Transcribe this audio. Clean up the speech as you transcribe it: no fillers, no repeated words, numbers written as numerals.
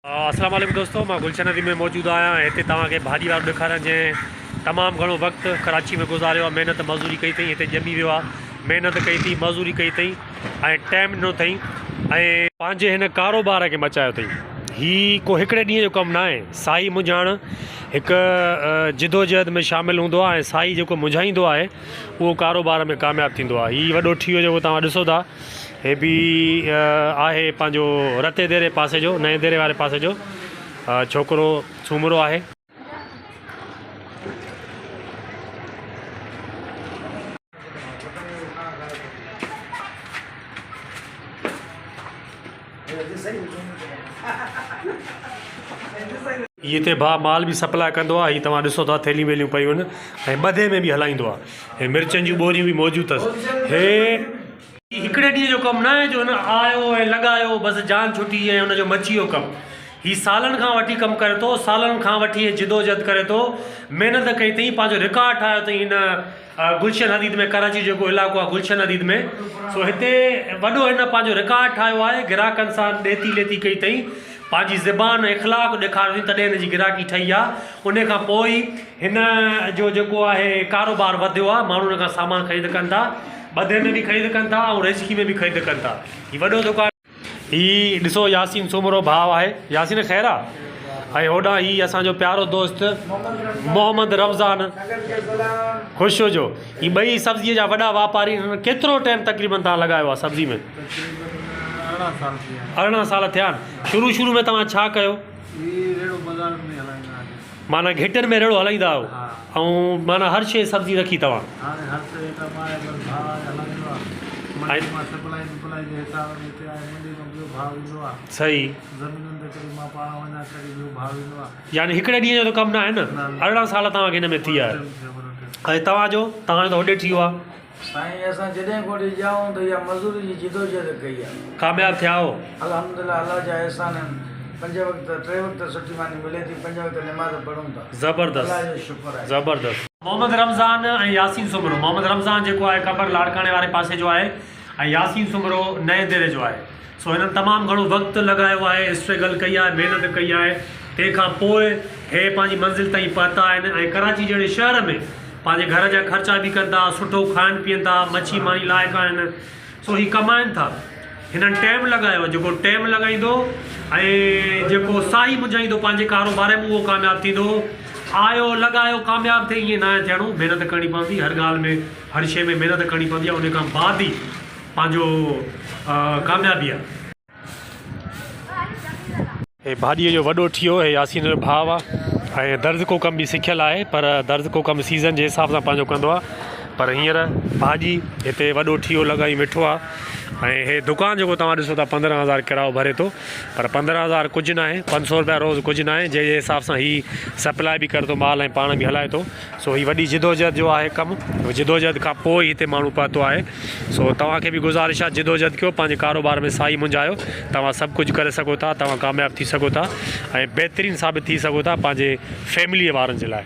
اسلام عليڪم دوستو مان گلشن ندي ۾ موجود آهيان ۽ هتي توهان کي ڀاڄي وارو ڏيکاريان جنهن تمام گهڻو وقت ڪراچي ۾ گذاريو آهي محنت مزوري ڪئي اٿئي هتي ڄمي ويو آهي محنت ڪئي اٿئي مزوري ڪئي اٿئي ۽ ٽائيم ڏنو اٿئي ۽ پنهنجي هن ڪاروبار کي مچايو اٿئي هي ڪو هڪڙي ڏينهن جو ڪم ناهي سائي منجهائڻ هڪ جدوجهد ۾ شامل هوندو آهي ۽ سائي جيڪو منجهائيندو آهي اهو ڪاروبار ۾ ڪامياب ٿيندو آهي هي وڏو ٺيهو جيڪو توهان ڏسو ٿا هي به آهي پنهنجو رتي ديري پاسي جو نئين ديري واري پاسي جو ڇوڪرو سومرو آهي. هي هتي ڀاء مال به سپلاء ڪندو آهي هي توهان ڏسو ٿا ٿيلهيون ويليون پيون آهن ۽ ٻڌي ۾ به هلائيندو آهي هي مرچن جون ٻوريون به موجود اٿس هي هڪڙي ڏينهن جو ڪم ناهي جو هن آيو ۽ لڳايو بس جان ڇٽي ۽ هن جو مچي ويو ڪم. هي سالن کان وٺي ڪم ڪري ٿو، سالن کان وٺي هي جدوجهد ڪري ٿو، محنت ڪئي اٿئين، پنهنجو رڪارڊ ٺاهيو اٿئين هن گلشن حديد ۾ ڪراچي جو جيڪو علائقو آهي گلشن حديد ۾ سو هتي وڏو هن پنهنجو رڪارڊ ٺاهيو آهي، گراهڪن سان ڏيتي ليتي ڪئي اٿئين، پنهنجي زبان ۽ اخلاق ڏيکاريو اٿئين تڏهن هن جي گراهڪي ٺهي آهي، انهي کان پوء ئي هن جو جيڪو آهي ڪاروبار وڌيو آهي، ماڻهو هن کان سامان خريد ڪن ٿا. ٻڌي ۾ به خريد ڪن ٿا ۽ ريزڪي ۾ به خريد ڪن ٿا. هي وڏو دڪان. هي ڏسو ياسين سومرو ڀاء آهي. ياسين خير آ؟ ۽ هوڏانهن هي اسان جو پيارو دوست محمد رمضان خوش هجو. هي ٻئي سبزي جا وڏا واپاري آهن. ڪيترو ٽائيم تقريبن توهان لڳايو آ سبزي ۾؟ تقريبن 18 سال ٿي ويا آهن. 18 سال ٿيا آهن. شروع شروع ۾ توهان ڇا ڪيو؟ هي ريڙهو بازار ۾ هلائيندا هئاسين. معنيٰ گهٽين ۾ ريڙهو هلائيندا آهيو ۽ معنيٰ هر شيء سبزي رکي توهان. هاڻي هر شيء ته مان آهي بس ڀاء آهي هلائيندو آهي منڊي مان سپلائي وپلائي جي حساب ۾ هتي آهي منڊي مان ٻيو ڀاء ايندو آهي. صحيح. زمينن تي ڪڏهن مان پاڻ وڃان ڪڏهن ٻيو ڀاء ايندو آهي. يعني هڪڙي ڏينهن جو ته ڪم ناهي نه 18 سال توهان کي هن ۾ ٿي ويا ۽ توهان جو توهان جو ته هوڏي ٺهي ويو آهي. سائين اسان جڏهن کان وٺي ڄائون ته اها مزوري جي جدوجهد ڪئي آهي. ڪامياب ٿيا آهيو. الحمدلله الله جا احسان آهن پنج وقت ٽي وقت سٺي ماني ملي ٿي پنج وقت نماز پڙهون ٿا زبردست الله جو شڪر آهي. زبردست. محمد رمضان ۽ ياسين سومرو محمد رمضان جيڪو آهي قمبر لاڙڪاڻي واري پاسي جو آهي ۽ ياسين سومرو نئين ديري جو آهي سو هنن تمام گهڻو وقت لڳايو آهي اسٽريگل ڪئي آهي محنت ڪئي آهي تنهن کان پوء هي پنهنجي منزل تائين پهتا آهن ۽ ڪراچي جهڙي شهر ۾ پنهنجي گهر جا خرچا به ڪن ٿا، سٺو کائن پيئن ٿا، مڇي ماني لائق آهن، سو هي ڪمائن ٿا. هنن ٽيم لڳايو آهي، جيڪو ٽيم لڳائيندو ۽ جيڪو ساهي منجهائيندو پنهنجي ڪاروبار ۾ اهو ڪامياب ٿيندو. آيو لڳايو ڪامياب ٿئي ائين ناهي ٿيڻو، محنت ڪرڻي پوندي، هر ڳالهه ۾ هر شيء ۾ محنت ڪرڻي پوندي آهي، ان کان بعد ئي پنهنجو ڪاميابي آهي. هي ڀاڄيء جو وڏو ٺيهو هي ياسين جو ڀاء آ ۽ درزڪو ڪم به سکيل آهي پر درزڪو ڪم سيزن جي حساب سان پنهنجو ڪندو آ پر هينئر ڀاڄي هتي وڏو ٺيهو لڳائي ويٺو آ ۽ هي دڪان جيڪو توهان ڏسو ٿا 15000 ڪرايو ڀري ٿو پر 15000 ڪجهه ناهي 500 روپيا روز ڪجهه ناهي جنهن جي حساب سان هي سپلاء به ڪري ٿو مال ۽ پاڻ به هلائي ٿو سو هي وڏي جدوجهد جو آهي ڪم جدوجهد کان پوء هتي ماڻهو پهتو آهي سو توهان کي به گذارش آهي جدوجهد ڪيو پنهنجي ڪاروبار ۾ سائي منجهايو توهان سڀ ڪجهه ڪري سگهو ٿا توهان ڪامياب ٿي سگهو ٿا ۽ بهترين ثابت ٿي سگهو ٿا پنهنجي فيملي وارن جي لاء.